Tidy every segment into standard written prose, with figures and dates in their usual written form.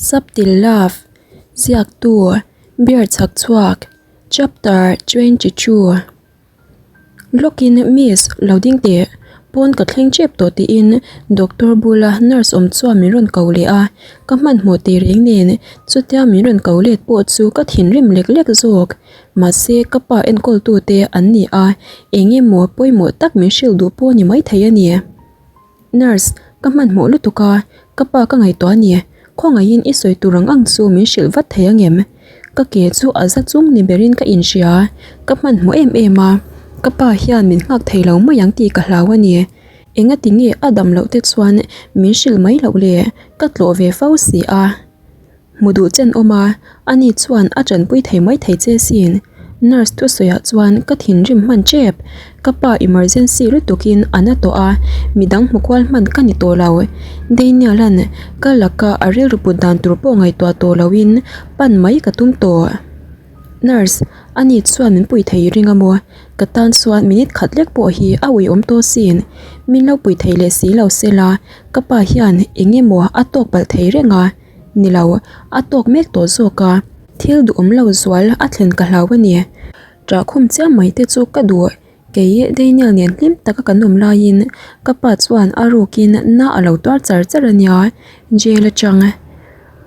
Subtle Love, Ziaktu, Beer chhak chhuak, Chapter 22. Lawkin Miss, lo ding teh, pawn ka thleng tep tawh tiin doctor bula nurse awm chuan min rawn ko leh a, ka hmanhmawh tih reng nen chutia min rawn ko let pawh chu ka thinrim lek lek zawk. Mahse ka pa enkawltute an ni a, eng emaw pawimawh tak min hrilh duh pawh a ni maithei a ni. Nurse, ka hmanhmawh lutuk a, ka pa ka ngaihtuah a ni. Khawngaihin i sawi tur ang ang chu min hrilh vat thei ang em? Ka ke chu a za chung ni berin ka inhria, ka hmanhmawh em em a, ka pa hian min nghak thei lo mai ang tih ka hlau a ni. Engati nge a dam loh te chuan min hrilh mai loh le, ka tlawh ve fo si a. Hmu duh chen awm a, ani chuan a tanpui thei mai thei che sin. Nurse thusawiah chuan ka thinrim hman tep. Ka pa emergency lutukin a na tawh a, midang hmu kual hman ka ni tawh lo. Daniel-a'n ka laka a rilru put dan tur pawh ngaihtuah tawh loin pan mai ka tum tawh. Nurse, ani chuan min pui thei ring a maw? Ka tan chuan minute khat lek pawh hi a uiawm tawh sin. Min lo pui thei leh si lo sela, ka pa hian eng emaw a tawk palh thei reng a. Ni lo, a tawk mek tawh zawk a. Thil duhawm lo zual a thlen ka hlau a ni. Ṭah khum chiam mai te chu ka duh. Kei Daniel nen hlim taka kan awm laiin ka pa chuan a rukin na a lo tuar char char a nia, jail atang.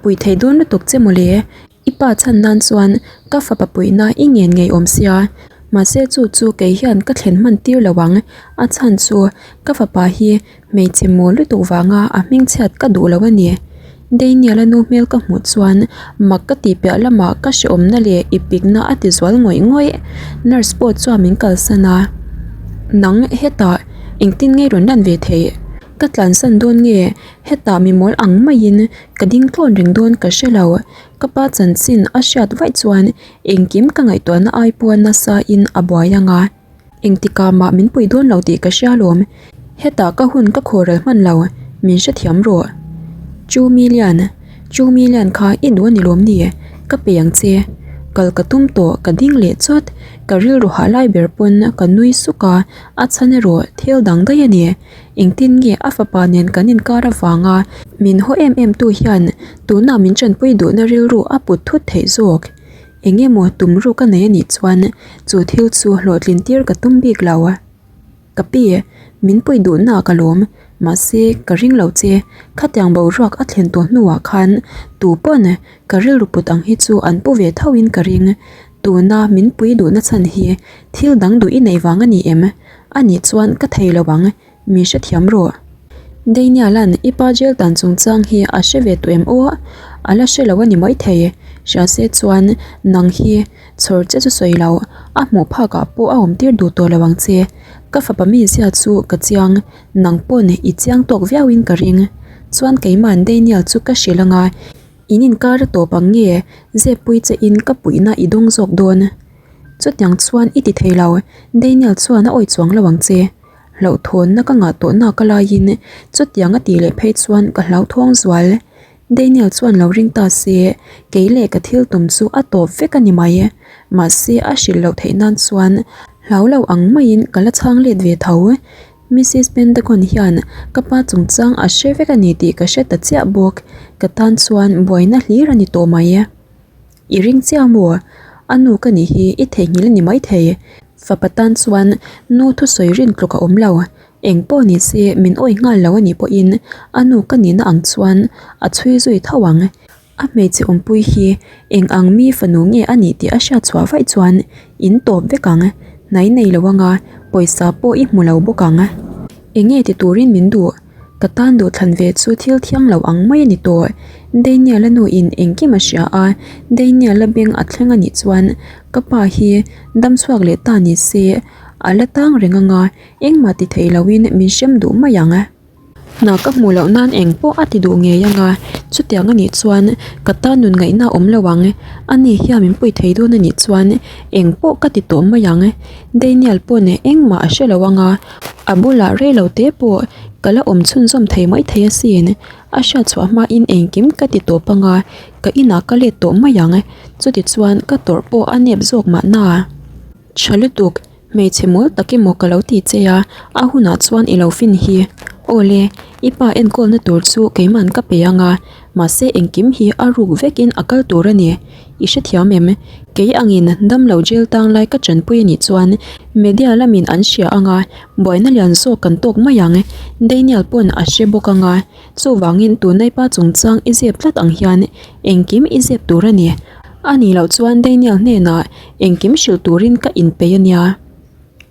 Pui thei dawn lutuk che mawle. I pa chhan nan chuan ka fapa puihna i ngen ngei awm sia, mahse chu chu kei hian ka thlen hman tir lo ang, a chhan chu ka fapa hi hmeichhe mawl lutuk vanga a hming chhiat ka duh lo a ni. Daniel-a nu hmel ka hmuh chuan mak ka tih piah lamah ka hrehawmna leh i pikna a ti zual ngawih ngawih. Nurse pawh chuan min kalsan a, Nang hetah engtin nge rawn lan ve theih? Ka tlansan dawn nge? Hetah mi mawl ang maiin ka ding tlawn reng dawn ka hre lo. Ka pa chanchin a hriat vaih chuan engkim ka ngaihtuahna ai pawh nasa in a buai ang a. Engtikah mah min pui dawn lo tih ka hria alawm. Hetah ka hun ka khawhral hman lo, min hrethiam rawh. Chu Milian, Chu Milian kha i duh a ni lawm ni? Ka pe ang che. Kal ka tum tawh ka ding leh chawt. Ka rilru hah lai ber pawn ka nui suk a, a chhan erawh thil dang daih a ni. Engtin nge a fapa nen kan inkar avanga min haw em em tu hian tunah min tanpui duhna rilru a put thut theih zawk? Eng emaw tum ruk a nei anih chuan chu thil chu hlawhtlin tir ka tum bik lo. Ka pi, min pui duhna ka lawm, mahse ka ring lo che, khatiang boruak a thlen tawh hnuah khan tu pawn ka rilru put ang hi chu an pu ve tho in ka ring. Tuna min pui duhna chhan hi thil dang duh i neih vang a ni em? A nih chuan ka thei lo ang, min hrethiam rawh. Daniel-a'n i pa jail dan chungchang hi a hre ve tawh em aw? A la hre lo a ni maithei. Hria se chuan nang hi chhawr che chu sawi lo, a hmuh phakah pawh a awm tir duh tawh lo ang che. Ka fapa mizia chu ka chiang, nang pawn i chiang tawk viauin ka ring. Chuan keima'n Daniel chu ka hrilh ang a, in inkar a tawp ang nge zep pui che in ka puihna i dawng zawk dawn. Chutiang chuan i ti thei lo, Daniel chuan a awi chuang lo ang che. Hlauhthawnna ka ngah tawh nak a laiin chutiang a tih leh phei chuan ka hlauthawng zual. Daniel chuan lo ring ta se, kei leh ka thil tum chu a tawp vek a ni mai. Mahse a hrilh loh theih nan chuan hlau lo ang maiin ka la chhang let ve tho. Mrs Pentagon hian ka pa chungchang a hre vek a ni tih ka hre ta chiah bawk. Ka tan chuan buaina hlir a ni tawh mai. I ring chiah maw? A nu ka nih hi i theihnghilh a ni maithei. Fapa tan chuan nu thusawi rin tluk a awm lo. Eng pawh ni se min awi nghal lo a nih pawhin a nu ka nihna ang chuan a chhui zui tho ang. A hmeichhe awmpui hi eng ang mi fanu nge a nih tih a hriat chhuah vaih chuan in tawp vek ang. Hnai nei lo anga pawisa pawh i hmu lo bawk ang. Eng nge ti turin min duh? Ka tan duh thlan ve chu thil thiang lo ang mai a ni tawh. Daniel-a nu in engkim a hria a, Daniel-a beng a thleng a nih chuan ka pa hi dam chhuak leh ta ni se a la tang reng ang a, engmah ti thei loin min hrem duh mai ang. Hna ka hmuh loh nan eng pawh a ti duh ngei ang a, chutiang a nih chuan ka tan nun ngaihna a awm lo ang. Ani hian min pui thei dawn a nih chuan eng pawh ka ti tawh mai ang. Daniel pawn engmah a hre lo ang a, a bulah rei lo te pawh ka la awm chhunzawm thei mai thei asin. A hriat chhuah hmain engkim ka ti tawp ang a, ka inah ka let tawh mai ang. Chutichuan ka tawrh pawh a nep zawk mahna. Tha lutuk, hmeichhe mawl tak emaw ka lo ti che a, a hunah chuan i lo fin hi. Awle, i pa enkawlna tur chu keiman ka pe ang a, mahse engkim hi a ruk vekin a kal tur a ni. I hrethiam em? Kei angin damlo jail tang lai ka tanpui a nih chuan media lamin an hria ang a, buaina lian zawk kan tawk mai ang. Daniel pawn a hre bawk ang a, chuvangin tunai pa chungchang i zep tlat ang hian engkim i zep tur a ni. A nih loh chuan Daniel hnenah engkim hrilh turin ka inpeih a nia.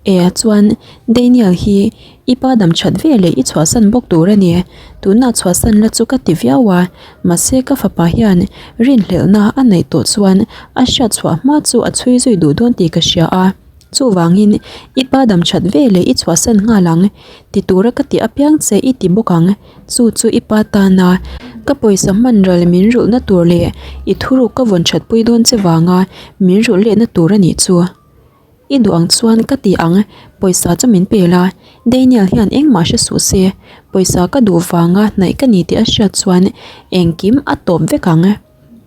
E chuan Daniel hi i pa dam that ve leh i chhuahsan bawk tur a ni. Tunah chhuahsan la chu ka ti viau a, mahse ka fapa hian rinhlelhna a neih tawh chuan a hriat chhuah hma chu a chhui zui duh dawn tih ka hria a. Chuvangin i pa dam that ve leh i chhuahsan nghal ang ti tura ka tih apiang che i ti bawk ang. Chu chu i pa tana ka pawisa hman ral min rulhna tur leh i thuruk ka vawn that pui dawn che vanga min rulh lehna tur a nih chu. I duh ang chuan ka ti ang, pawisa chu min pe la, Daniel hian engmah hre suh se, pawisa ka duh vanga hnaih ka ni tih a hriat chuan engkim a tawp vek ang.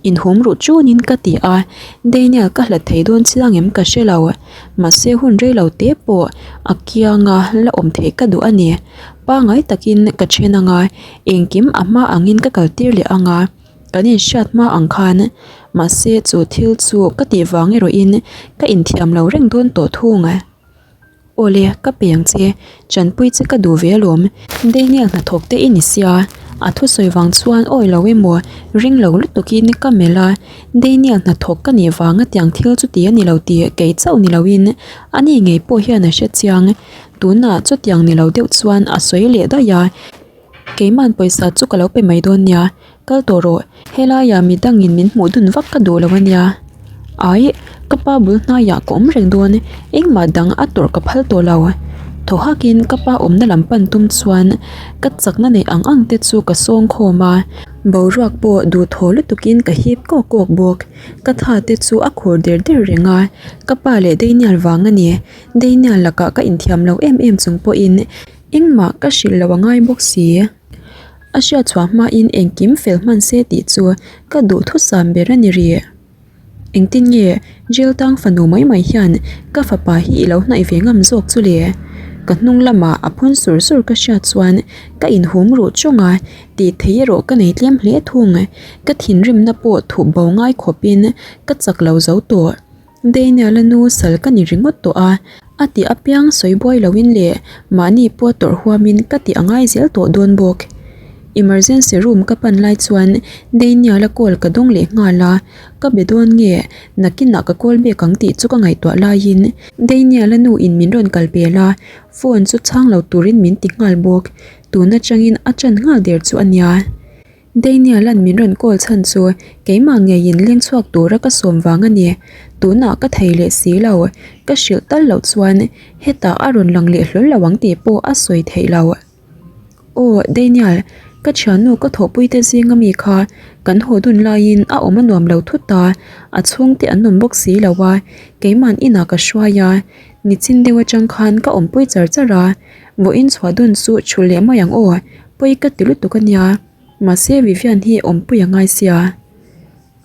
Inhum ruh chunin ka ti a, Daniel ka hlat thei dawn chiang em ka hre lo, mahse hun rei lo te pawh a kianga la awm theih ka duh a ni. Pangai takin ka then ang a, engkim a hma angin ka kaltir leh ang a. Kan inhriat hma ang khan mahse chu thil chu ka tih vang erawhin ka inthiam lo reng dawn tawh thung. Awle, ka pe ang che, chanpui che ka duh ve alawm, Daniel hnathawk te i ni sia, a thusawi vang chuan awi lo emaw ring lo lutukin ka melh a, Daniel hnathawk ka nih vanga tiang thil chu ti a ni lo tih kei chauh ni loin ani ngei pawh hian a hre chiang, tunah chutiang ni lo deuh chuan a sawi leh daih a. Keiman pawisa chu ka lo pe mai dawn nia, kal tawh rawh, helaiah mi dangin min hmuh dun vak ka duh lo a nia. Ai, ka pa bul hnaiah ka awm reng dawn, engmah dang a tawrh ka phal tawh lo. Thaw hakin ka pa awmna lam pan tum chuan ka chakna neih ang ang te chu ka sawng khawm a, boruak pawh duhthaw lutukin ka hip kawk kawk bawk. Ka tha te chu a khur der der reng a, ka pa leh Daniel vang a ni. Daniel lakah ka inthiam lo em em chung pawhin Engmah ka hrilh lo a ngai bawk si. A hriat chhuah hmain engkim fel hman se tih chu ka duhthusam ber a ni rih. Engtin nge jail tang fanu mai mai hian ka fapa hi i lo hnaih ve ngam zawk chu le? Ka hnung lamah a phun sur sur ka hriat chuan ka inhum ruh chawng a, tih theih erawh ka nei tlem hle thung. Ka thinrimna pawh thup bo ngai khawpin ka chak lo zo tawh. Daniel-a nu sal ka ni ringawt tawh a, a tih apiang sawi buai loin leh mahni pawh tawrh huamin ka tih a ngai zel tawh dawn bawk. Emergency room ka pan lai chuan Daniel-a call ka dawng leh nghal a, ka be dawn nge nakinah ka call back ang tih chu ka ngaihtuah laiin Daniel-a nu in min rawn kal pel a, phone chu chhang lo turin min ti nghal bawk, tun atangin a ṭan nghal der chu a nia. Daniel-a'n min rawn call chhan chu keimah ngeiin leng chhuak tura ka sawm vang a ni. Tunah ka thei leh si lo, ka hrilh tal loh chuan hetah a rawn lang leh hlawl lo ang tih pawh a sawi theih lo. Aw Daniel, ka thiannu ka thawhpuite zinga mi kha kan haw dun laiin a awm a nuam lo thut a, a chhungte an awm bawk si lo a, keima'n inah ka hruai a, nichin deuh atang khan ka awmpui char char a, vawiin chhuah dun chu chhulh leh mai ang aw. Pawi ka ti lutuk a nia, mahse Vivian hi awmpui a ngai sia.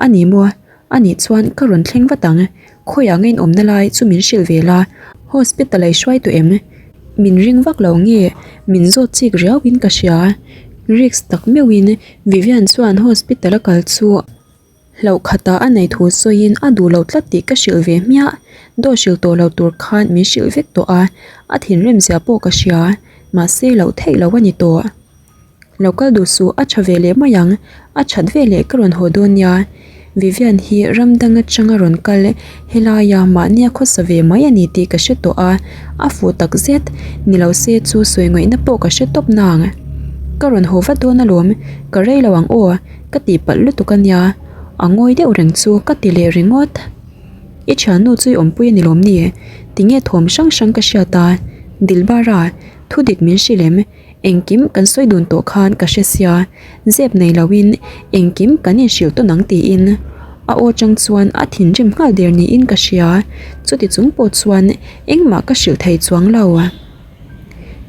A ni maw? A nih chuan ka rawn thleng vat ang, khawiah nge inawmna lai chu min hrilh ve la, hospital a i hruai tawh em? Min ring vak lo nge min zawt chik riauin ka hria. Risk tak meuhin Vivian chuan hospital a kal chu. Hlauh khatah a nei thu sawiin a duh lo tlat tih ka hrilh ve hmiah. Dawt hrilh tawh lo tur khan min hrilh vek tawh a, a thinrim zia pawh ka hria. Mahse loh theih lo a ni tawh. Lo kal duh suh a tha ve leh mai ang, a that ve leh ka rawn haw dawn nia. Vivian hi ram dang atanga rawn kal helaia mahnia khawsa ve mai a ni tih ka hre tawh a, a fuh tak zet. Ni lo se chu sawi ngaihna pawh ka hre tawp nang. Ka rawn haw vat dawn alawm, ka rei lo ang aw. Ka tihpalh lutuk a nia, a ngawi deuh reng chu ka ti leh ringawt. I thiannu chu i awmpui a ni lawm ni? Tinge thawm hrang hrang ka hriat a, Dilbara, thu dik min hrilh em? Engkim kan sawi dun tawh khan ka hre sia, zep nei loin engkim kan inhrilh tawn ang tiin a aw chang chuan a thinrim nghal der niin ka hria, chuti chung pawh chuan engmah ka hrilh thei chuang lo.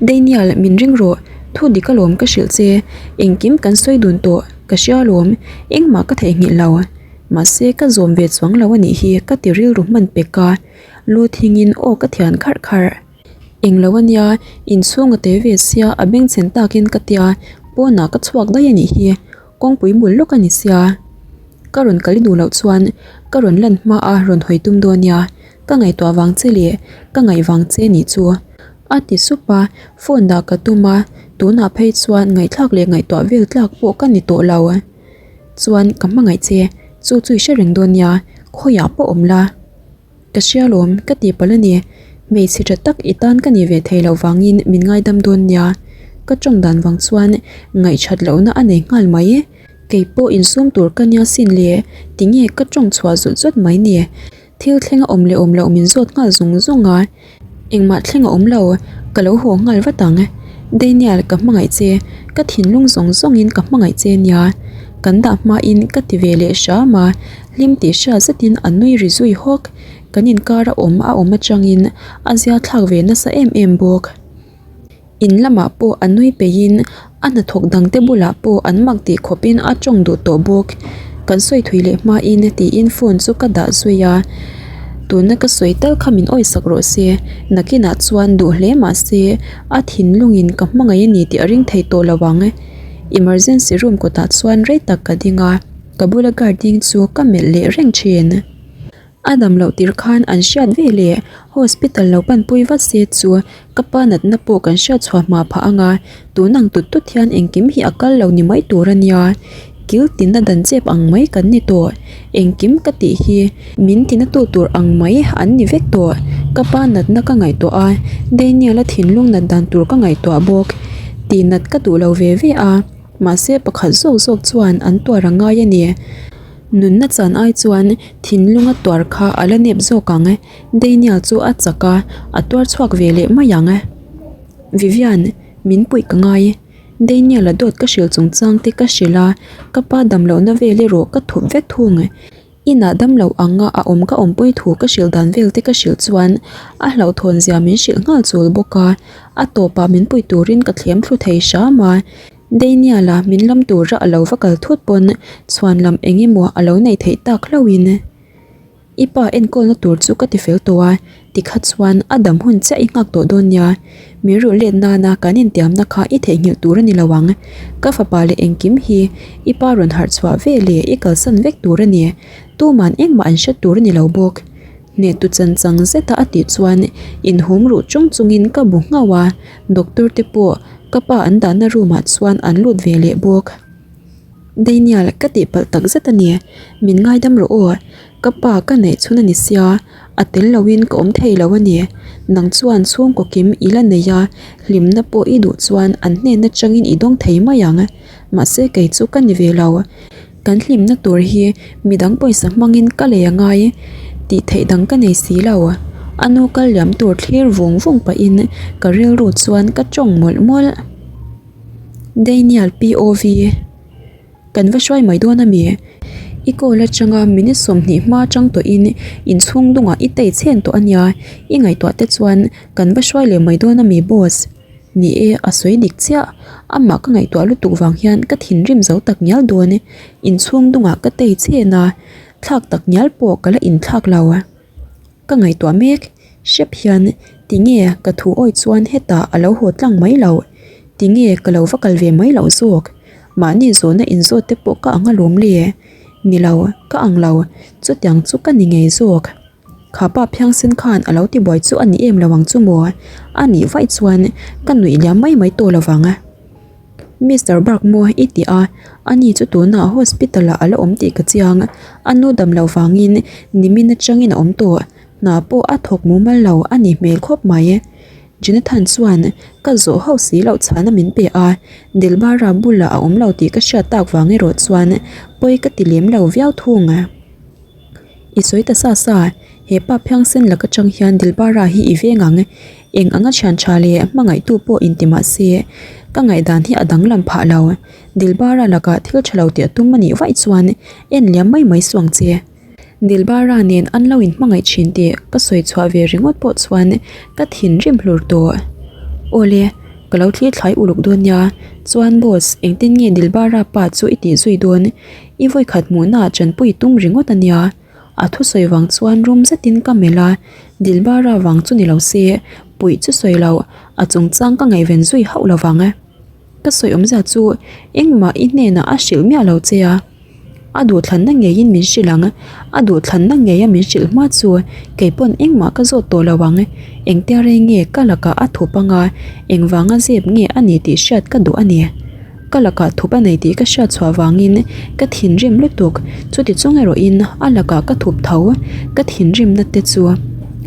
Daniel, min ring rawh, thu dik alawm ka hrilh che, engkim kan sawi dun tawh, ka hria alawm, engmah ka theihnghilh lo. Mahse ka zawm ve chuang lo a nih hi ka ti rilru hman pek a, lu thingin aw ka thian kharh kharh. Englo ania, inchhung a te ve sia a bengchhen takin ka tia, pawnah ka chhuak daih a nih hi, kawngpui bul lawk a ni sia. Ka rawn kal i duh loh chuan ka rawn lan hma a rawn hawi tum dawn nia, ka ngaihtuah vang che leh ka ngaih vang che nih chu. A ti sup a, phone dah ka tum a, tunah phei chuan ngaihthlak leh ngaihtuah vel tlak pawh ka ni tawh lo. Chuan ka hmangaih che, chu chu i hre reng dawn nia, khawiah pawh awm la. Ka hria lawm, ka tih palh a ni. Hmeichhe tha tak i tan ka nih ve thei loh vangin min ngaidam dawn nia. Ka tawng dan vang chuan ngaihthat lohna a nei nghal mai. Kei pawh insum tur ka nia sin le, tinge ka tawng chhuah zawt zawt mai ni. Thil thleng a awm leh awm loh min zawt nghal zung zung a. Engmah thleng a awm lo, ka lo haw nghal vat ang. Daniel, ka hmangaih che, ka thinlung zawng zawngin ka hmangaih che nia. Kan dah hmain ka ti ve leh hram a, hlim tih hriat zetin a nui ri zui hawk. Kan inkar a awm a awm atangin a zia thlak ve nasa em em bawk. In lamah pawh a nui peihin a hnathawk dangte bulah pawh an mak tih khawpin a tawng duh tawh bawk. Kan sawi thui leh hmain tiin phone chu ka dah zui a, tuna ka sawi tal kha min awisak rawh se, nakinah chuan duh hle mah se a thinlungin ka hmangaih a ni tih a ring thei tawh lo ang. Emergency room kawtah chuan rei tak ka ding a, ka bula guard ding chu ka melh leh reng thin. A dam loh tir khan an hriat ve leh hospital lo panpui vat se chu ka pa natna pawh kan hriat chhuah hma phah ang a, tun ang tut tut hian engkim hi a kal lo ni mai tur a nia. Kil tina dan chep ang mai kan ni tawh. Engkim ka tih hi min tina tu tur ang mai an ni vek tawh. Ka pa natna ka ngaihtuah a, Daniel-a thinlung nat dan tur ka ngaihtuah bawk. Tih nat ka duh lo ve ve a, mahse pakhat zawk zawk chuan an tuar a ngai a ni. Nunna chan ai chuan thinlunga tuar kha a la nep zawk ang. Daniel chu a chak a, a tuar chhuak ve leh mai ang. Vivian, min puih ka ngai. Daniel-a dawt ka hrilh chungchang te ka hrilh a, ka pa damlohna vel erawh ka thup vek thung. Inah damloh anga a awm ka awmpui thu ka hrilh dan vel te ka hrilh chuan a hlauhthawn zia min hrilh nghal chul bawk a, a tawpah min puih turin ka thlem thlu thei hram a. Daniel-a min lam tura a lo va kal thut pawn chhuan lam eng emaw a lo neih theih tak hlauhin I pa enkawlna tur chu ka ti fel tawh a, tikha chuan a dam hun chiah i nghak tawh dawn nia. Min rulh let nana kan intiamna kha i theihnghilh tur a ni lo ang. Ka fapa leh engkim hi i pa rawn harh chhuah ve leh i kalsan vek tur a ni. Tuman engmah an hre tur a ni lo bawk. Hnehtu chan chang zeta a tih chuan inhum ruh chung chungin ka bu nghauh a, doctor te pawh ka pa an dahna room ah chuan an lut ve leh bawk. Daniel ka tihpalh tak zet a ni, min ngaidam rawh aw, ka pa ka neih chhun a ni sia, a tel loin ka awm thei lo a ni, nang chuan chhungkaw kim i la nei a, hlimna pawh i duh chuan an hnen atangin i dawng thei mai ang, mahse kei chu ka ni ve lo. Kan hlimna tur hi midang pawisa hmangin ka lei a ngai tih theih dang ka nei si lo. A nu kal liam tur thlir vung vung pahin ka rilru chuan ka tawng mawlh mawlh. Daniel POV Kan va hruai mai dawn a mi? I call atanga minute 20 hma atang tawhin inchhung dungah i tei chhen tawh a nia. I ngaihtuah te chuan kan va hruai leh mai dawn a mi boss? Ni e, a sawi dik chiah. Amah ka ngaihtuah lutuk vang hian ka thinrim zo tak ngial dawn. Inchhung dungah ka tei chen a, thlak tak ngial pawh ka la inthlak lo. Ka ngaihtuah mek. Hrep hian tinge ka thu awi chuan hetah a lo haw tlang mai loh? Tinge ka lo va kal ve mai loh zawk? Mahni zawhna inzawt te pawh ka ang alawm le. Ni lo, ka ang lo. Chutiang chu ka ni ngei zawk. Kha pa phiangsen khan a lo ti buai chu a ni em lo ang chu maw? A nih vaih chuan ka nuih liam mai mai tawh lo vang. Mister Bark maw i ti a, ani chu tunah hospital ah a la awm tih ka chiang. A nu dam loh vangin nimin atangin a awm tawh. Hna pawh a thawk mumal lo a ni hmel khawp mai. Jonathan chuan ka zawh hauh si loh chhana min pe a, Dilbara bulah a awm lo tih ka hriat tak vang erawh chuan pawi ka ti lem lo viau thung. I sawi ta sa sa, he pa phiangsen lak atang hian Dilbara hi i veng ang, eng anga thian tha leh hmangaihtu pawh inti mah se, ka ngaihdan hi a danglam phah lo. Dilbara lakah thil tha lo tih a tum a nih vaih chuan en liam mai mai suang che. Dilbara nen an lo inhmangaih thin tih ka sawi chhuah ve ringawt pawh chuan ka thinrim hlur tawh. Awle, ka lo thlir thlai uluk dawn nia, chuan boss engtin nge Dilbara pa chu i tih zui dawn? I vawikhat hmuhnaah chanpui tum ringawt a nia. A thusawi vang chuan rum zetin ka melh a, Dilbara vang chu ni lo se, Puih chu sawi lo, a chungchang ka ngaihven zui hauh lo vang. Ka sawi awmzia chu engmah i hnenah a hrilh miah lo che a, a duhthlanna ngeiin min hrilh ang, a duhthlanna ngeia min hrilh hma chu kei pawn engmah ka zawt tawh lo ang, engtia rei nge ka lakah a thup anga engvanga zep nge a ni tih hriat ka duh a ni. Ka lakah thup a nei tih ka hriat chhuah vangin ka thinrim lutuk, chuti chung erawhin a lakah ka thup tho, ka thinrimna te chu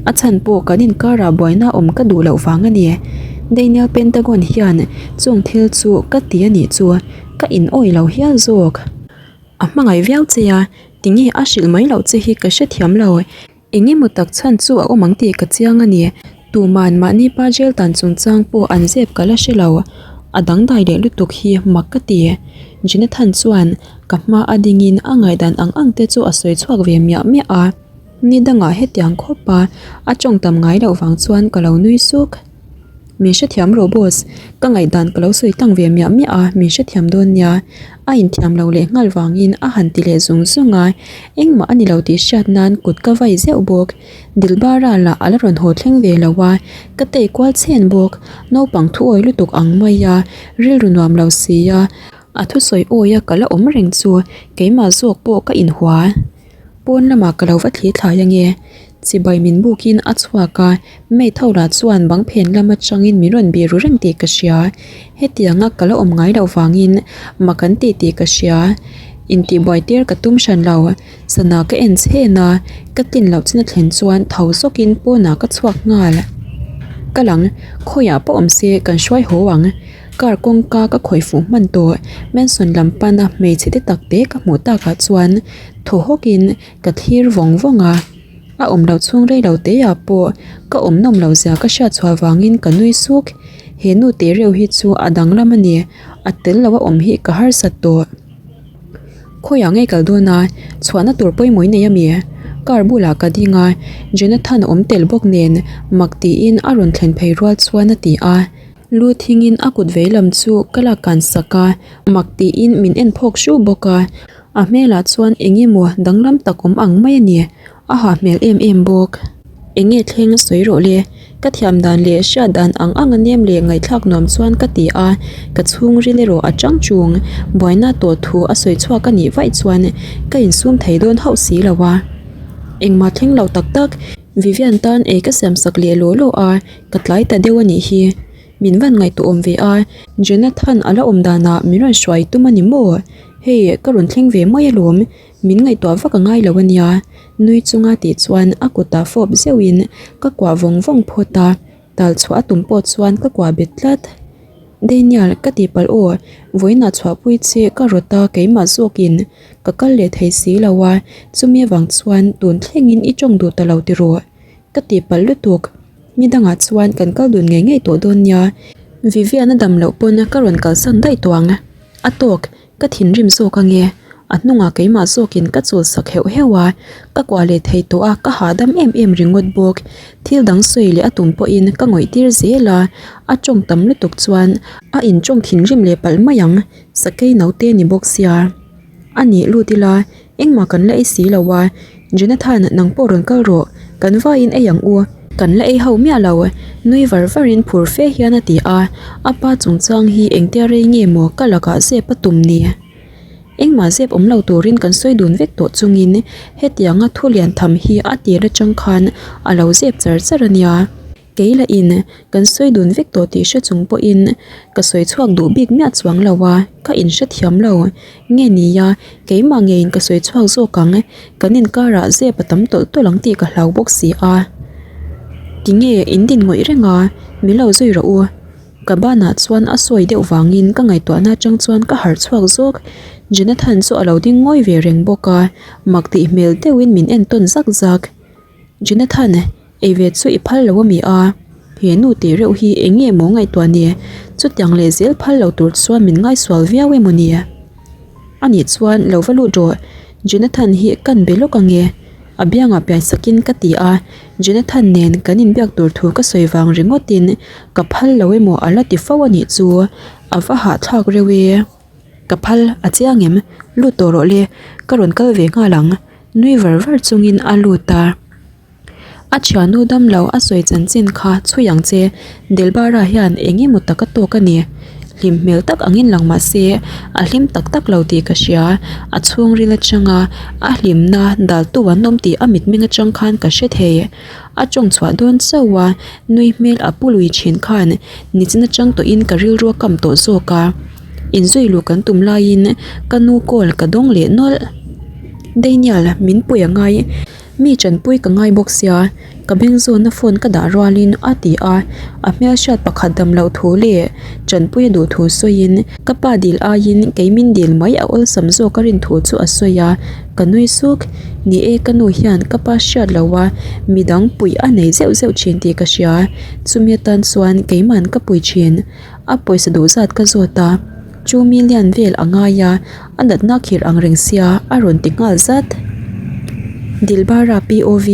a chhan pawh kan inkarah buaina awm ka duh loh vang a ni. Daniel Pentagon hian chung thil chu ka ti a nih chu ka in awih lo hial zawk. A hmangaih viau che a, tinge a hrilh mai loh che hi ka hrethiam lo. Eng emaw tak chhan chu a awm ang tih ka chiang a ni. Tuman mahni pa jail tan chungchang pawh an zep ka la hre lo. A dangdai leh lutuk hi mak ka ti. Jonathan chuan ka hma a dingin a ngaihdan ang ang te chu a sawi chhuak ve miah miah a. Ni dangah hetiang khawp a a tawng tam ngai loh vang chuan ka lo nui suk. Min hrethiam rawh boss, ka ngaihdan ka lo sawi tlang ve miah miah a, min hrethiam dawn nia. A inthiam lo leh nghal vangin a han ti leh zung zung a, engmah a ni lo tih hriat nan kut ka vai zeuh bawk. Dilbara lah a la rawn haw thleng ve lo a, ka tei kual chhen bawk. Naupang thu awi lutuk ang mai a, rilru nuam lo si a, a thusawi awi a ka la awm reng chu keimah zawk pawh ka inhua. Pawn lamah ka lo va thli thlai ange. Chibai min bukin a chhuak a, maid ho lah chuan bang phen lam atangin min rawn bih ru reng tih ka hria. Hetianga ka la awm ngai loh vangin mak an ti tih ka hria. Intihbuai tir ka tum hran lo. Sana ka en chhen a, ka tlin loh chin a thlen chuan tho zawkin pawnah ka chhuak nghal. Ka lang, khawiah pawh awm se kan hruai haw ang. Car kawngka ka khawih fuh hman tawh. Mansion lam pana hmeichhe te tak te ka hmuh takah chuan thaw hawkin ka thlir vawng vawng a, a awm loh chhung rei lo te ah pawh ka awm nawm loh zia ka hriat chhuah vangin ka nui suk, he nu teh reuh hi chu a danglam a ni, a tel lo a awm hi ka harsat tawh. Khawiah ngei kal dawn a, chhuahna tur pawimawh i nei a mi? Car bulah ka ding a, Jonathan a awm tel bawk nen mak tiin a rawn thlen phei rual chuan a ti a. Lu thingin a kut veilam chu ka la kan sak a, mak tiin min en phawk hru bawk a. A hmelah chuan eng emaw danglam tak awm ang mai a ni, a hah hmel em em bawk. Eng nge thleng sawi rawh le, ka thiam dan leh hriat dan ang ang a nem leh ngaihthlak nuam chuan ka ti a, ka chhungril erawh a chang chung, buaina tawh thu a sawi chhuak a nih vaih chuan ka insum thei dawn hauh si lo a. Engmah thleng lo tak tak, Vivian tan ei ka siam sak leh law law a, ka tlai ta deuh a nih hi. Min van ngaihtuah awm ve a, Jonathan a la awm danah min rawn hruai tum a ni maw? Hei, ka rawn thleng ve mai alawm, min ngaihtuah vak a ngai lo a nia. Nui chunga tih chuan a kutah fawp zeuhin ka kuah vawng vawng phawt a, tal chhuah a tum pawh chuan ka kuah bet tlat. Daniel, ka tihpalh aw, vawiinah chhuahpui che ka rawt a keimah zawkin ka kal leh thei si lo a, chumi avang chuan tun thlengin i tawng duh ta lo tiraw? Ka tihpalh lutuk. Ni dangah chuan kan kal dun ngei ngei tawh dawn nia. Vivian a dam loh pawn ka rawn kalsan daih tawh ang. A tawk, ka thinrim zawk ange. A hnungah keimah zawkin ka chul sak heuh heuh a, ka kuah leh thei tawh a, ka hahdam em em ringawt bawk. Thil dang sawi leh a tum pawhin ka ngawih tir zel a, a tawng tam lutuk chuan a intawng thinrim leh palh mai ang, sakei naute ni bawk sia. A nih lut ila, Engmah kan la ei si lo a, Jonathan nang pawh rawn kal rawh, kan vaiin ei ang u. Kan la ei ho miah lo, nui var varin phur fe hian a ti a, a pa chungchang hi engtia rei nge maw ka lakah zep a tum ni? Engmah zep awm lo turin kan sawi dun vek tawh chungin hetianga thu lian tham hi a tir atang khan a lo zep char char a nia. Kei lah in kan sawi dun vek tawh tih hre chung pawhin ka sawi chhuak duh bik miah chuang lo a, ka inhrethiam lo. Nge nia, keimah ngeiin ka sawi chhuak zawk ang, kan inkarah zep a tam tawlh tawlh ang tih ka hlau bawk si a. Tinge in din ngawih reng a, min lo zui rawh u. Ka banah chuan a sawi deuh vangin ka ngaihtuahna atang chuan ka harh chhuak zawk. Jonathan chu a lo ding ngawi ve reng bawk a, mak tih hmel deuhin min en tawn zak zak. Jonathan, ei ve chu i phal lo ami a? He nu tih reuh hi eng nge maw ngaihtuah ni? Chutiang leh zel phal lo tur chuan min ngaisual viau emaw ni? Anih chuan lo va lut rawh, Jonathan hi kan be lawk ange. A biangah pian sakin ka ti a, Jonathan nen kan inbiak tur thu ka sawi vang ringawtin ka phal lo emaw a la ti fo anih chu, a va hahthlak reuh e. Ka phal a chiang em? Lut tawh rawh le, ka rawn kal ve nghal ang. Nui var var chungin a lut a. A thiannu damlo a sawi chanchin kha chhui ang che, Dilbara hian eng emaw tak a tawk a ni. Hlim hmel tak angin lang mah se a hlim tak tak lo tih ka hria, a chhungril atanga a hlimna daltu an awm tih a mitmeng atang khan ka hre thei. A tawng chhuah dawn chauh a, nui hmel a pu lui thin khan nichin atang tawhin ka rilru a kam tawh zawk a. Inzui luh kan tum laiin ka nu call ka dawng leh nawlh. Daniel, min pui a ngai. Mi tanpui ka ngai bawk sia, ka beng zawna phone ka dah rualin a ti a, a hmelhriat pakhat dam loh thu leh tanpui a duh thu sawiin ka pa dil aiin kei min dil mai a awlsam zawk a rin thu chu a sawi a, ka nui suk. Ni e ka nu hian ka pa hriat lo a, midang puih a nei zeuh zeuh thin tih ka hria, chumi atan chuan keiman ka pui thin. A pawisa duh zat ka zawt a. Chu million vel a ngai a, a natna khirh ang reng sia a rawn ti nghal zat. Dilbara POV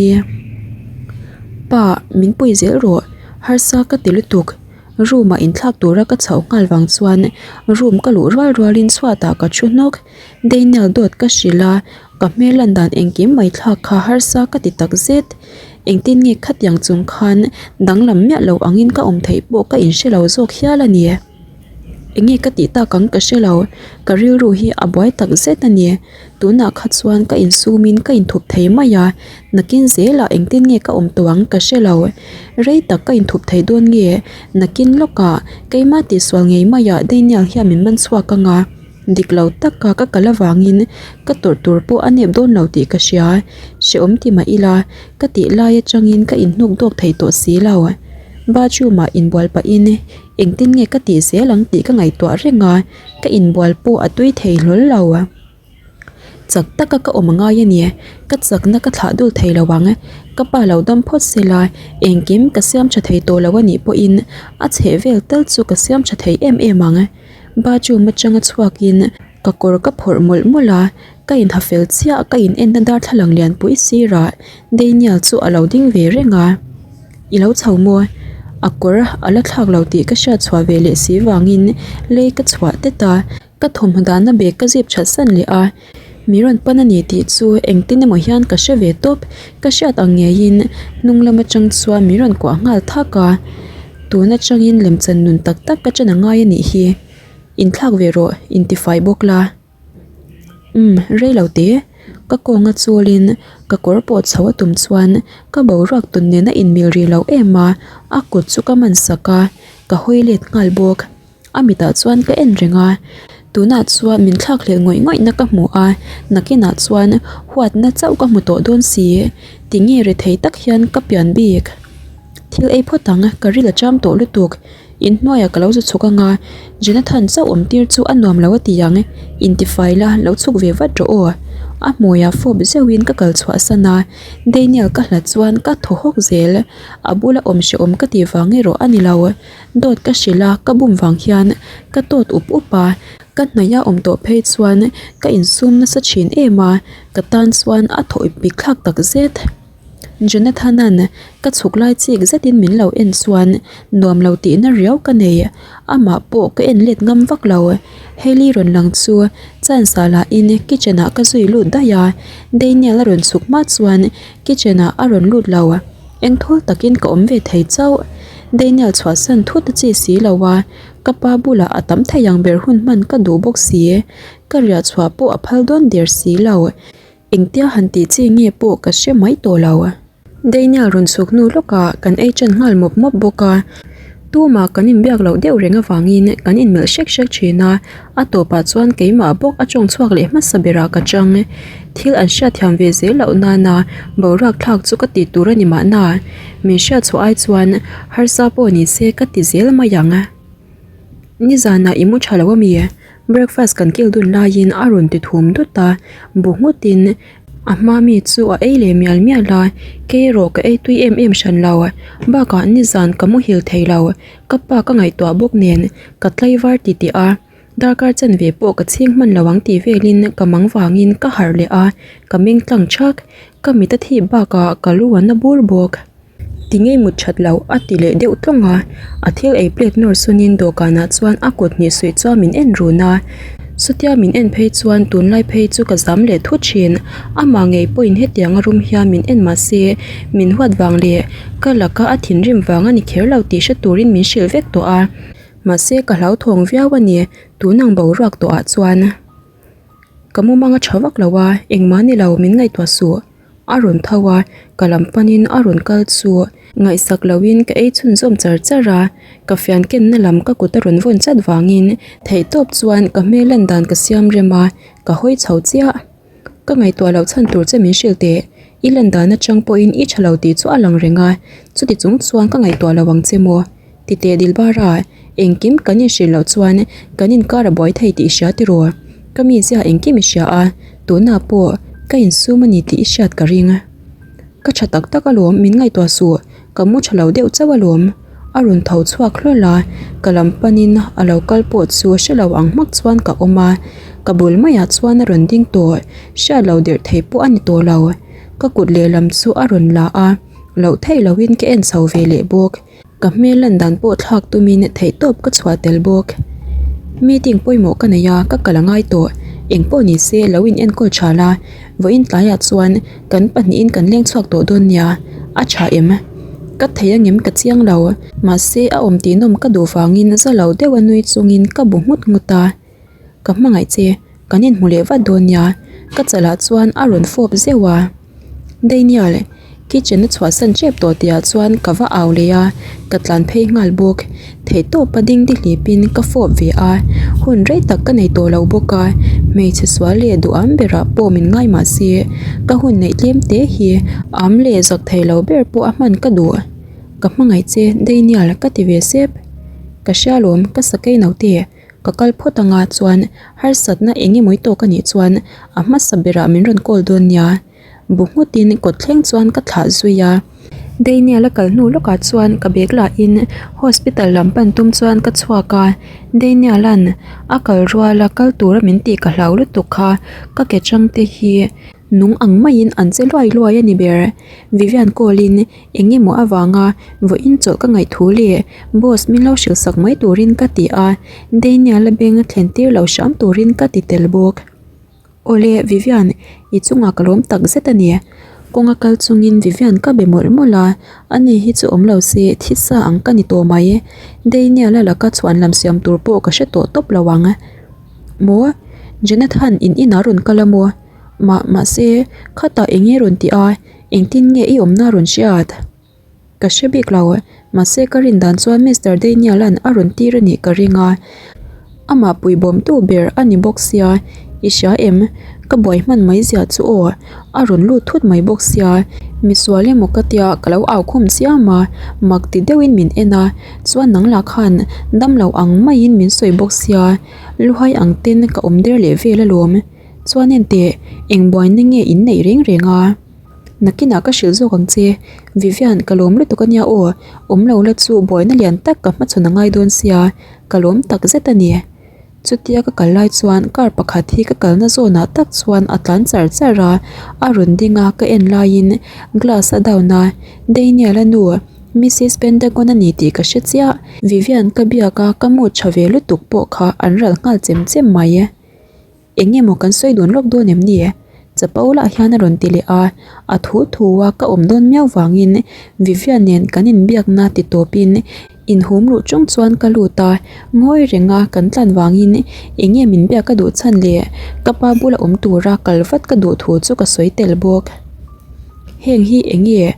Pa, min pui zel rawh, harsa ka ti lutuk. Room ah inthlak tura ka chhoh nghal vang chuan room ka luh rual rualin chhuatah ka thu hnawk. Daniel dawt ka hrilh a, ka hmel lan dan engkim mai thlak kha harsa ka ti tak zet. Engtin nge khatiang chung khan danglam miah lo angin ka awm theih pawh ka inhre lo zawk hial a ni. Enge ka tih tak ang ka hre lo, ka rilru hi a buai tak zet a ni. Tunah kha chuan ka insumin ka inthup thei mai a, nakin zelah engtin nge ka awm tawh ang ka hre lo. Rei tak ka inthup thei dawn nge, nakin lawkah keimah tihsual ngei maiah Daniel hian min man chhuak ang a, dik lo taka ka kal avangin ka tawrh tur pawh a nep dawn lo tih ka hria. Hrehawm ti mah ila, ka tih lai atangin ka inhnuk dawk thei tawh si lo. Bathroom ah inbual pahin Engtin nge ka tih zel ang tih ka ngaihtuah reng a, ka inbual pawh a tui thei hlawl lo. Chak taka ka awm angai a ni, ka chakna ka thlah dul thei lo ang. Ka pa lo dam phawt se la, engkim ka siam tha thei tawh lo a nih pawhin a chheh vel tal chu ka siam tha thei em em ang. Bathroom atanga chhuakin ka kawr ka phawrh mawlh mawlh a, ka inha fel chiah ka in enna darthlalang lianpui sirah Daniel chu a lo ding ve reng a. I lo chho maw? A kawr a la thlak lo tih ka hriat chhuah ve leh si vangin lei ka chhuah tet a, ka thawmhnaw dahna bag ka zip that san leh a. Mi rawn pan a ni tih chu engtin emaw hian ka hre ve tawp. Ka hriat ang ngeiin hnung lam atang chuan min rawn kuah nghal thak a. Tun atangin lemchan nun tak tak ka chen a ngai a nih hi. Inthlak ve rawh, intifai bawk la. Umm rei lo te, ka kawnga chulin ka kawr pawh chho a tum chuan ka boruak tun nen a inmil rih loh em a, a kut chu ka man sak a, ka hawi let nghal bawk. A mitah chuan ka en reng a, tunah chuan min thlak hlelh ngawih ngawih na ka hmu a, nakinah chuan huatna chauh ka hmu tawh dawn si, tinge rethei tak hian ka pian bik. Thil ei phawt ang, ka ril a cham tawh lutuk. Inhnuaiah ka lo zu chhuk anga, Jonathan chauh awm tir chu a nuam lo a ti ang, intifai la, lo chhuk ve vat rawh aw. A hmuiah fawp zeuhin ka kal chhuah san a, Daniel ka hlat chuan ka thaw hawk zel, a bula awm hrehawm ka tih vang erawh a ni lo. Dawt ka hrilh a, ka bum vang hian ka tawt up up a, ka hnaih a awm tawh phei chuan ka insum nasa thin em a, ka tan chuan a thaw ip bik thlak tak zet. Jonathan-a'n ka chhuk lai chik zetin min lo en chuan nuam lo tihna riau ka nei, amah pawh ka en let ngam vak lo. Hailey rawn lang chu chance ah lahin kitchen ah ka zui lut daih a, Daniel a rawn chhuk hma chuan kitchen ah a rawn lut lo. Engthawl takin ka awm ve thei chauh. Daniel chhuahsan thut a chi si lo a, ka pa bulah a tam thei ang ber hun hman ka duh bawk si. Ka riah chhuah pawh a phal dawn der si lo. Engtia han tih chi nge pawh ka hre mai tawh lo. Daniel rawn chhuk hnu lawkah kan ei ṭan nghal mawp mawp bawk a, tumah kan inbiak loh deuh reng avangin kan inmelh hrek hrek ṭhin a, a tawpah chuan keimah bawk a ṭawng chhuak leh hmasa berah ka ṭang. Thil an hriatthiam ve zel loh nana boruak thlak chu ka ti tur a ni mahna, min hriatchhuah ai chuan harsa pawh ni se ka ti zel mai ang. Nizanah i mu ṭha lo ami? Breakfast kan kil dun laiin a rawn ti thum dut a, bu nghutin a hma mi chu a ei leh mial mial a, kei erawh ka ei tui em em hran lo, bakah nizan ka muhil thei lo, ka pa ka ngaihtuah bawk nen ka tlaivar ti tih a, darkar chanve pawh ka chhing hman lo ang tih velin ka mang vangin ka harh leh a, ka meng tlang thak, ka mit a thih bakah ka lu a na bur bawk. Ti ngei mut that loh a ti leh deuh tlawng a, a thil ei plate nawr sunin dawhkanah chuan a kut hnih suih chuan min en run a. Chutia min en phei chuan tunlai phei chu ka zam leh thut thin. Amah ngei pawhin hetianga rum hian min en mah se min huat vang leh ka laka a thinrim vang a ni kher lo tih hre turin min hrilh vek tawh a. Mahse ka hlauthawng viau a ni, tun ang boruak tawhah chuan ka mumang a tha vak lo a, engmah ni lo min ngaihtuah suh. A rawn tho a, ka lam panin a rawn kal chu ngaihsak loin ka ei chhunzawm char char a, ka fian kenna lam ka kut a rawn vawn chat vangin theihtawp chuan ka hmel lan dan ka siam rem a, ka hawi chho chiah. Ka ngaihtuah loh chhan tur che min hrilh teh, i lan dan atang pawhin i tha lo tih chu a lang reng a, chuti chung chuan ka ngaihtuah lo ang che maw? Ti teh Dilbara, engkim kan inhrilh loh chuan kan inkar a buai thei tih i hria tiraw? Ka mizia engkim i hria a, tunah pawh ka insum a ni tih i hriat ka ring. Ka tha tak tak alawm, min ngaihtuah suh, ka mu tha lo deuh chauh alawm. A rawn tho chhuak hlawl a, ka lam panin a lo kal pawh chu hre lo ang hmak chuan ka awm a, ka bul maiah chuan a rawn ding tawh, hriat lo der thei pawh a ni tawh lo. Ka kut lehlam chu a rawn la a, loh theih lohin ka en chho ve leh bawk. Ka hmel lan dan pawh thlak tumin theihtawp ka chhuah tel bawk. Meeting pawimawh ka nei a, ka kal a ngai tawh. Engpawh ni se lo in enkawl tha la, vawiin tlaiah chuan kan pahnihin kan leng chhuak tawh dawn nia, a tha em? Ka thei angem ka chiang lo, mahse a awm tih nawm ka duh vangin za lo deuh a nui chungin ka bu nghut nghut a. Ka hmangaih che, kan inhmu leh vat dawn nia, ka chalah chuan a rawn fawp zeuh a. Daniel, kitchen a chhuahsan tep tawh tihah chuan ka va au leh a, ka tlan phei nghal bawk. Theihtawpa ding dihlipin ka fawp ve a, hun rei tak ka nei tawh lo bawk a, hmeichhe sual leh duham berah pawh min ngai mah se, ka hun neih tlem te hi am leh zak thei lo ber pawh a hman ka duh. Ka hmangaih che, Daniel ka ti ve sep. Ka hria lawm, ka sakei naute. Ka kal phawt anga chuan harsatna eng emaw i tawk anih chuan a hmasa berah min rawn call dawn nia. Bu nghutin kawt thleng chuan ka thlah zui a. Daniel a kal hnu lawkah chuan ka bag lahin hospital lam pan tum chuan ka chhuak a. Daniel an a kal ruala kal tura min tih ka hlau lutuk kha ka ke chang te hi nung ang maiin an che luai luai a ni ber. Vivian call in Eng emaw avanga vawiin chawlh ka ngaih thu leh boss min lo hrilh sak mai turin ka ti a, Daniel a beng a thlen tir lo hram turin ka ti tel bawk. Awle Vivian, i chungah ka lawm tak zet a ni. Kawnga kal chungin Vivian ka be mawlh mawlh a, ani hi chu awm lo se thi sa ang ka ni tawh mai. Daniel a laka chhuan lam siam tur pawh ka hre tawh tawp lo ang. Maw? Jonathan in inah rawn kal a maw? Mah mahse khatah eng nge rawn ti a? Engtin nge i awmna rawn hriat? Ka hre bik lo, mahse ka rin dan chuan Mister Daniel-a'n a rawn tir a nih ka ring a. Amah puibawmtu ber a ni bawk sia, i hria em? Ka buai hman mai zia chu aw, a rawn lut thut mai bawk sia. Misual emaw ka tia ka lo au khum chiam a, mak ti deuhin min en a, chuan nang lah khan dam lo ang maiin min sawi bawk sia, luhai ang ten ka awm der leh vel alawm. Chuan enteh, eng buaina nge in neih reng reng a? Nakinah ka hrilh zawk ang che. Vivian, ka lawm lutuk a nia aw. Awm lo la chu buaina lian tak ka hmachhawn a ngai dawn sia, ka lawm tak zet a ni. Chutia ka kal lai chuan car pakhat hi ka kalna zawnah tak chuan a tlan char char a, a rawn ding a ka en laiin glass a down a, Daniel-a nu Missus Pentagon a ni tih ka hre chiah. Vivian ka biak a, ka mood tha ve lutuk pawh kha an ral nghal chem chem mai. Eng nge maw kan sawi dun lawk dawn em ni? Chapo lah hian a rawn ti leh a, a thu thu a ka awm dawn miau vangin Vivian nen kan inbiakna ti tawpin inhum luh chung chuan ka lut a, ngawi renga kan tlan vangin eng nge min biak ka duh chhan le ka pa bula awm tura kal vat ka duh thu chu ka sawi tel bawk. Heng hi eng nge?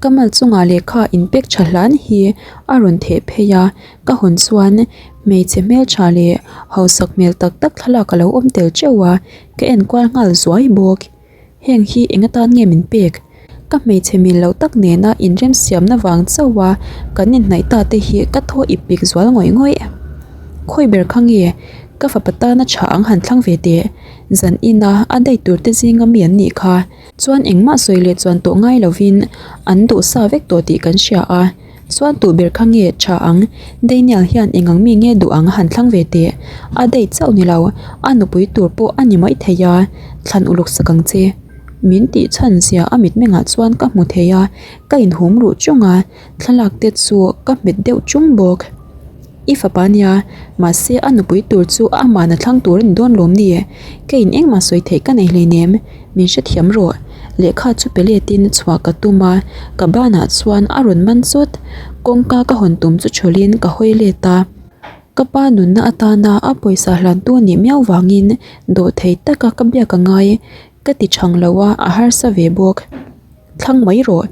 Ka mal chungah lehkha inpek tha hlan hi a rawn theh phei a, Ka hawn chuan hmeichhe hmeltha leh hausak hmel tak tak thlalak a lo awm tel teuh a, ka en kual nghal zuai bawk. Heng hi eng atan nge min pek? Ka hmeichhe mil loh tak nena inremsiamna vang chauh a kan inhnaih ta te hi ka thaw ip pik zual ngawih ngawih. Khawi ber kha nge ka fapa tana tha ang han thlang ve teh? Zan ina a date tur te zinga mi an nih kha. Chuan engmah sawi leh chuan tawh ngai lovin an duh sa vek tawh tih kan hria a. Chuan tu ber kha nge tha ang? Daniel hian eng ang mi nge duh ang a han thlang ve teh. A date chauh ni lo, a nupui tur pawh a ni mai thei a, thlan uluk sak ang che. Min tih chhan zia a mitmengah chuan ka hmu thei a, ka inhum ruh chung a, thlalak te chu ka hmet deuh chung bawk. I fapa nia, mahse a nupui tur chu ama'n a thlang tur a ni dawn lawm ni? Ka in engmah sawi theih ka nei hleinem, min hrethiam rawh. Lehkha chu pe letin chhuah ka tum a, ka banah chuan a rawn man chawt. Kawngka ka hawn tum chu thawlhin ka hawi let a. Ka pa nunna atana a pawisa hlantu a nih miau vangin dawhthei taka ka biak a ngai ka ti chhang lo a, a harsa ve bawk. Thlang mai rawh,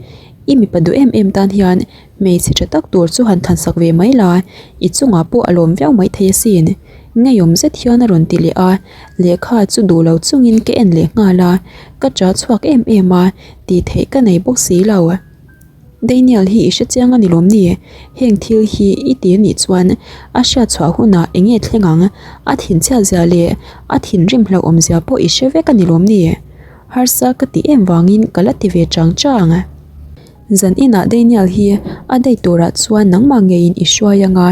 i mipa duh em em tan hian hmeichhe tha tak tur chu han thansak ve mai la, i chungah pawh a lawm viau mai thei asin. Ngeiawm zet hian a rawn ti leh a, lehkha chu duh lo chungin ka en leh nghal a, ka ṭah chhuak em em a, tih theih ka nei bawk si lo. Daniel hi i hre chiang a ni lawm ni? Heng thil hi i ti anih chuan a hriat chhuah hunah eng nge thleng ang? A thinchhiat zia leh a thinrim hlauhawm zia pawh i hre vek a ni lawm ni? Harsa ka ti em vangin ka la ti ve chang chang. Zan inah Daniel hi a date turah chuan nangmah ngeiin i hruai ang a,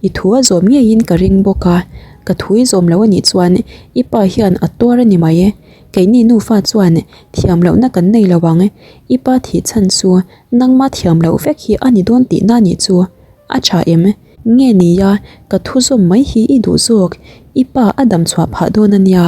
i thu a zawm ngeiin ka ring bawk a, ka thu i zawm lo anih chuan i pa hian a tuar a ni mai. Keini nufa chuan thiam lohna kan nei lo ang, i pa thih chhan chu nangma thiam loh vek hi a ni dawn tihna nih chu a tha em? Nge nia, ka thu zawm mai hi i duh zawk, i pa a dam chhuah phah dawn a nia.